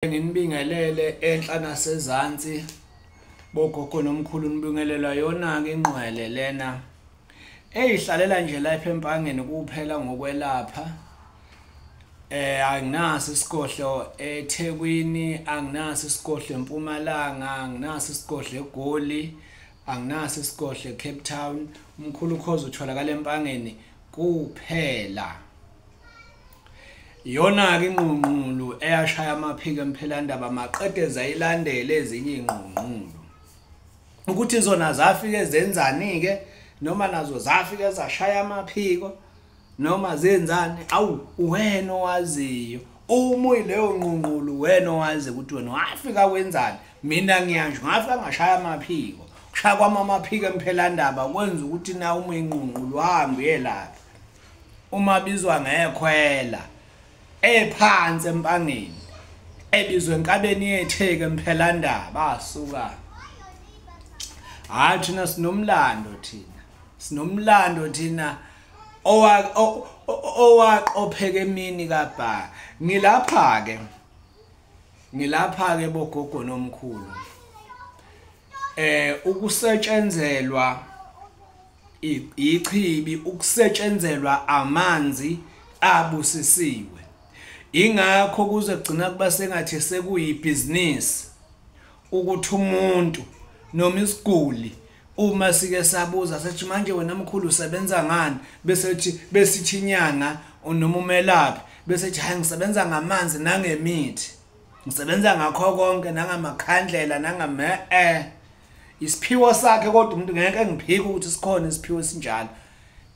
Nginibingelele enhla nasezansi bogogo nomkhulu, nibingelelwa yona-ke ingqwele lena eyihlalela nje lapha Empangeni kuphela ngokwelapha. Anginaso isigodlo eThekwini, anginaso isigodlo eMpumalanga, anginaso isigodlo eGoli, anginaso isigodlo eCape Town. Umkhulu Khoza utholakala Empangeni kuphela. Iyona-ke ingqungqulu eyashaya amaphiko eMphelandaba maqede zayilandela ezinye iy'ngqungqulu. Ukuthi zona zafike zenzani-ke noma nazo zafike zashaya amaphiko noma zenzani, awu uwena owaziyo. Uma uyileyo ngqungqulu wena owazi ukuthi wena wafika wenzani. Mina ngiyasho ngafika ngashaya amaphiko. Kushaya kwami amaphiko eMphelandaba kwenza ukuthi na uma uyingqungqulu uhambe uyelapha. Uma bizwa ngekhwela ephansi Empangeni ebizwe enkabeni yetheke eMphelandaba asuka. Hayi thina sinomlando, thina sinomlando, thina owaqopheka emini kaBha. Ngilapha ke, ngilapha ke bogogo nomkhulu, ukusetshenzelwa ichibi, ukusetshenzelwa amanzi abusisiwe. Ingakho kuze kugcina kuba sengathi sekuyibhizinisi ukuthi umuntu noma isiguli uma sike sabuza sethi manje wena mkhulu usebenza ngani, bese ethi besithi inyanga noma umelaphi, bese ethi hayi ngisebenza ngamanzi nangemithi, ngisebenza ngakho konke nangamakhandlela nangame isiphiwo sakhe. Kodwa umuntu ngeke ngiphike ukuthi sikhona isiphiwo esinjalo,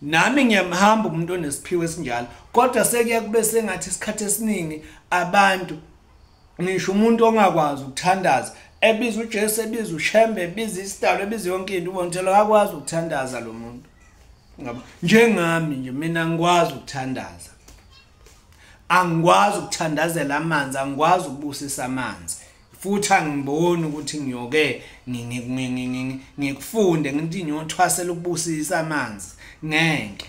nami ngiyamhamba umuntu onesiphiwo esinjalo, kodwa sekuye kube sengathi isikhathi esiningi abantu, ngisho umuntu ongakwazi ukuthandaza ebiza uJesu, ebiza uShembe, ebiza isidalo, ebiza yonke into, ubona ukuthi akakwazi ukuthandaza lo muntu. Ngabo njengami nje, mina ngikwazi ukuthandaza, angikwazi ukuthandazela amanzi, angikwazi ukubusisa amanzi, futhi angiboni ukuthi ngiyoke ngikufunde ngithi ngiyothwasela ukubusisa amanzi, ngeke.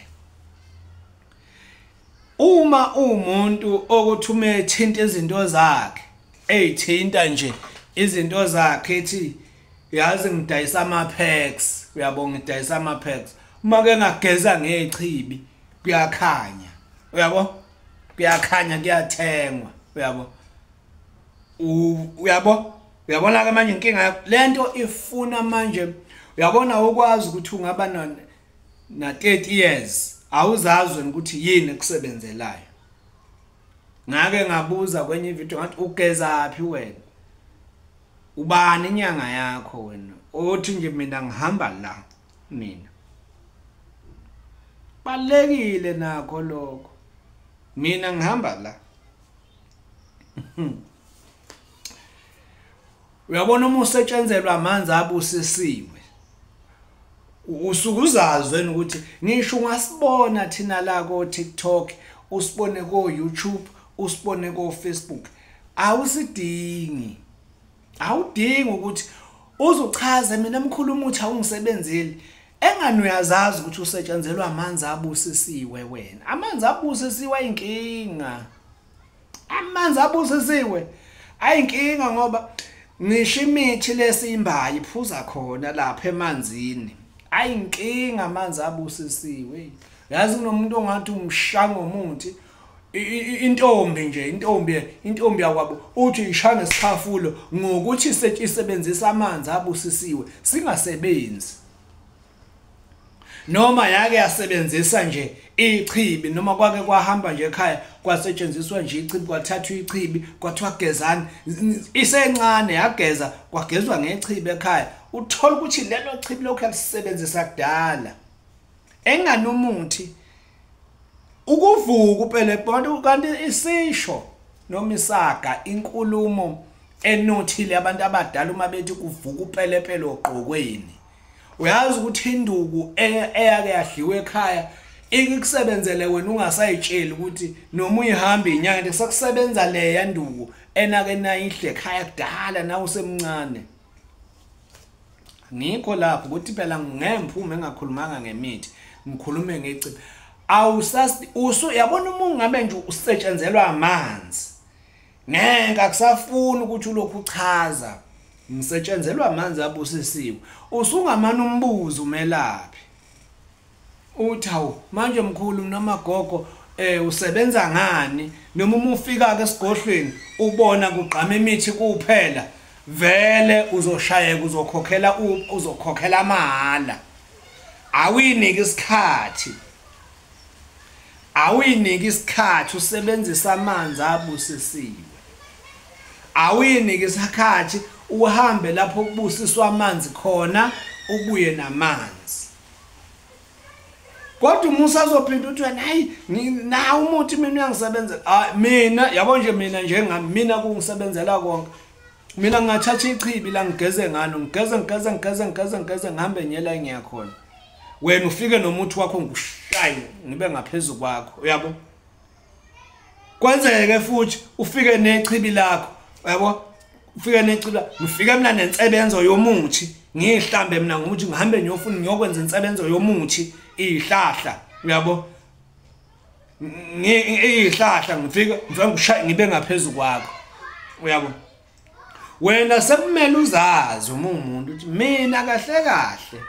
Uma umuntu okuthi uma ethinta izinto zakhe, eyithinta nje izinto zakhe, ethi yazi ngidayisa ama-packs, uyabo, ngidayisa ama-packs, uma ke ngageza ngechibi kuyakhanya, uyabo, kuyakhanya, kuyathengwa, uyabo, uyabo, uyabona ke manje inkinga yakho lento ifuna manje, uyabona, ukwazi ukuthi ungaba na 30 years awuzazi wena ukuthi yini ekusebenzelayo. Ngake ngabuza kwenye ivideo ngathi ugezaphi wena, ubani inyanga yakho wena, othi nje mina ngihamba la, mina balekile nakho lokho, mina ngihamba la. Uyabona uma usetshenzelwa amanzi abusisiwe usuke uzazi wena ukuthi ngisho ungasibona thina la ko TikTok, usibone ko YouTube, usibone ko Facebook, awusidingi, awudingi ukuthi uzochaza mina mkhulu umuthi awungisebenzeli, engani uyazazi ukuthi usetshenzelwa amanzi abusisiwe wena. Amanzi abusisiwe ayinkinga, amanzi abusisiwe ayinkinga, ngoba ngisho imithi lesimbayi iphuza khona lapha emanzini, ayinkinga amanzi abusisiwe. Yazi kunomuntu ongathi umshanga ngomuthi, intombi nje, intombi yakwabo uthi ishaya ngesikhafulo ngokuthi isebenzisa amanzi abusisiwe, singasebenzi. Noma yake yasebenzisa nje ichibi, noma kwake kwahamba nje ekhaya kwasetshenziswa nje ichibi, kwathathwa ichibi kwathiwa gezani, isencane yageza kwagezwa ngechibi ekhaya, uthola ukuthi lelo chibi lokhu yalisebenzisa kudala engani umuthi ukuvuka upelepho. Kanti isisho noma isaga, inkulumo enothile abantu abadala uma bethi kuvuka upelepele ogqokweni, uyazi ukuthi induku eyake yadliwa ekhaya ikusebenzele wena ungasayitsheli ukuthi noma uyihamba inyanga sekusebenza leya nduku enake nayihle ekhaya kudala na usemncane. Ngikho lapho ukuthi phela ngemphume engakhulumanga ngemithi, ngikhulume ngecibi. Awusasi usu yabona uma ungabe nje usetshenzelwa amanzi Ngeke akusafuni ukuthi ulokhu uchaza ngisetshenzelwa amanzi abusisiwe. Usungamana umbuzo umelaphi uthi hawu manje mkhulu noma gogo usebenza ngani, noma uma ufika ke esigodlweni ubona kugqama imithi kuphela, vele uzoshayeka, uzokhokhela, uzokhokhela mahala. Awuyiniki isikhathi, awuyiniki isikhathi usebenzisa amanzi abusisiwe. Awuyiniki isikhathi uhambe lapho kubusiswa amanzi khona ubuye namanzi. Kodwa umusa azophinda uthi wena hayi nawu umuthi mina uyangisebenzela. Ah mina yabo nje mina njengami mina kungisebenzela konke. Mina ngingathatha ichibi la ngigeze ngalo, ngigeze ngigeze ngigeze ngigeze ngigeze ngihambe ngiyela ngiyakhona. Wena ufike nomuthi wakho ngikushaye ngibe ngaphezulu kwakho, uyabo? Kwenzeke futhi ufike nechibi lakho, uyabo? Ufike nechibi, ngifike mina nensebenzo yomuthi, ngihlambe mina ngokuthi ngihambe ngiyofuna ngiyokwenza insebenzo yomuthi ihlahla, uyabo? Ngiyihlahla ngifike ngifike ngibe ngaphezulu kwakho, uyabo? Wena sekumele uzazi uma umuntu ukuthi mina kahle kahle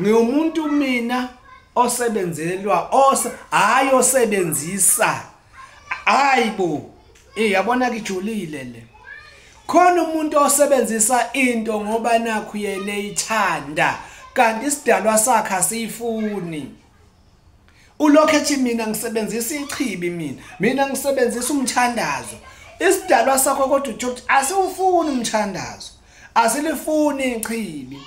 ngiwumuntu mina osebenzelwa hayi osebenzisa. Hayibo, yabona kijulile le. Khona umuntu osebenzisa into ngoba nakhu yena eyithanda kanti isidalwa sakhe asiyifuni. Ulokhu ethi mina ngisebenzisa ichibi, mina ngisebenzisa umthandazo. Isidalwa sakho kodwa uthi asiwufuni umthandazo, asilifuni ichibi,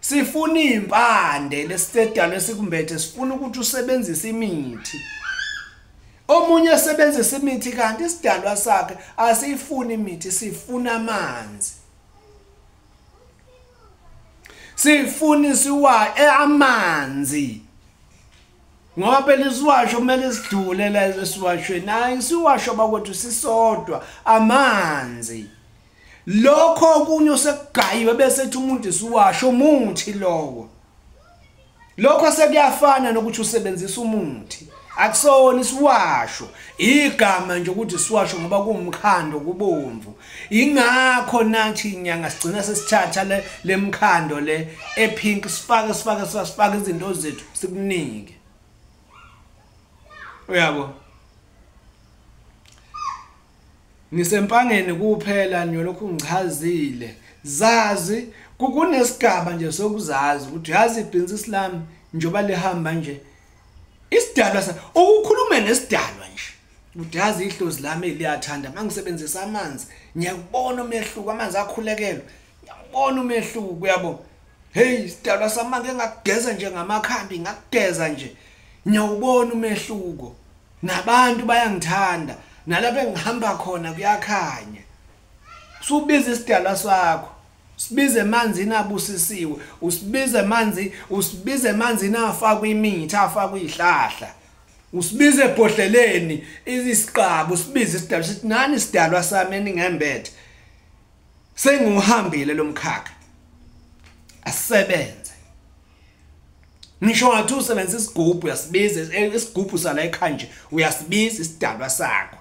sifuna impande lesidalwa esikumbethe, sifuna ukuthi usebenzise imithi. Omunye esebenzisa imithi kanti isidalwa sakhe asiyifuni imithi, sifuna amanzi. Sifuna siwa amanzi. Ngoba phela isiwasho kumele sidlule la esiwashweni. Hayi siwasho bakwethu sisodwa amanzi. Lokho okunye osekugayiwe bese ethi umuntu isiwasho umuthi lowo. Lokho sekuyafana nokuthi usebenzisa umuthi. Akusona isiwasho, igama nje ukuthi isiwasho ngoba kuwumkhando kubomvu. Ingakho nathi inyanga sigcina sesithatha lemkhando le epink sifake sifake sifake izinto zethu sikunike. Uyabo? Ngisempangeni kuphela nyolokhu ngichazile. Zazi kunesigaba nje sokuzazi ukuthi yazi ibhizinisi lami njoba lihamba nje. Isidalwa ukukhuluma nesidalwa nje udazi ihlozi lami liyathanda mangisebenzisa amanzi ngiyakubona umehluko, amanzi akhulekelwe ngiyakubona umehluko, uyabo? Hey isidalwa sami ngakugeza nje ngamakhambi, ngakugeza nje ngiyawubona umehluko, nabantu bayangithanda, nalapho engihamba khona kuyakhanya. Usubiza isidalwa sakho, sibize emanzini abusisiwe, usibize emanzi, usibize emanzini afakwe imithi, afakwe izihlahla, usibize ebhodleleni isiqabu, usibize isidalwa sithi nani isidalwa sami eningembethe, sengiwuhambile lo mkhakha, asebenze. Ngisho ngathi usebenzisa isigubhu, uyasibiza isigubhu sala ekhaya nje, uyasibiza isidalwa sakho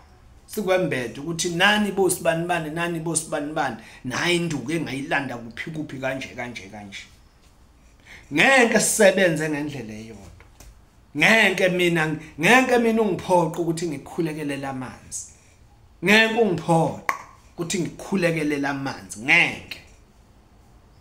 sikwembethe ukuthi nani bosibani bani, nani bosibani bani, nayi induku engayilanda kuphi kuphi kanje kanje kanje. Ngeke sisebenze ngendlela eyodwa. Ngeke mina ungiphoqa ukuthi ngikhulekelele amanzi. Ngeke ungiphoqa ukuthi ngikhulekelele amanzi, ngeke.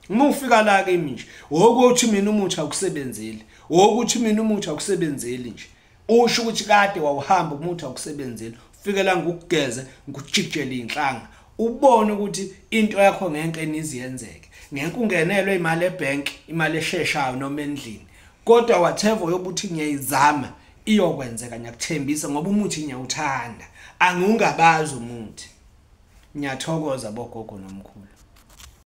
Uma ufika la kimi nje, wokuthi mina umuthi awukusebenzeli, wokuthi mina umuthi awukusebenzeli nje. Usho ukuthi kade wawuhamba umuthi awukusebenzeli. Ufike la ngikugeze, ngikujikijele inhlanga, ubone ukuthi into yakho ngeke niziyenzeke. Ngeke ungenelwe imali ebank, imali esheshayo noma endlini. Kodwa whatever yokuthi ngiyayizama iyokwenzeka, ngiyakuthembisa ngoba umuthi ngiyawuthanda. Angiwungabazi umuthi. Ngiyathokoza bogogo nomkhulu.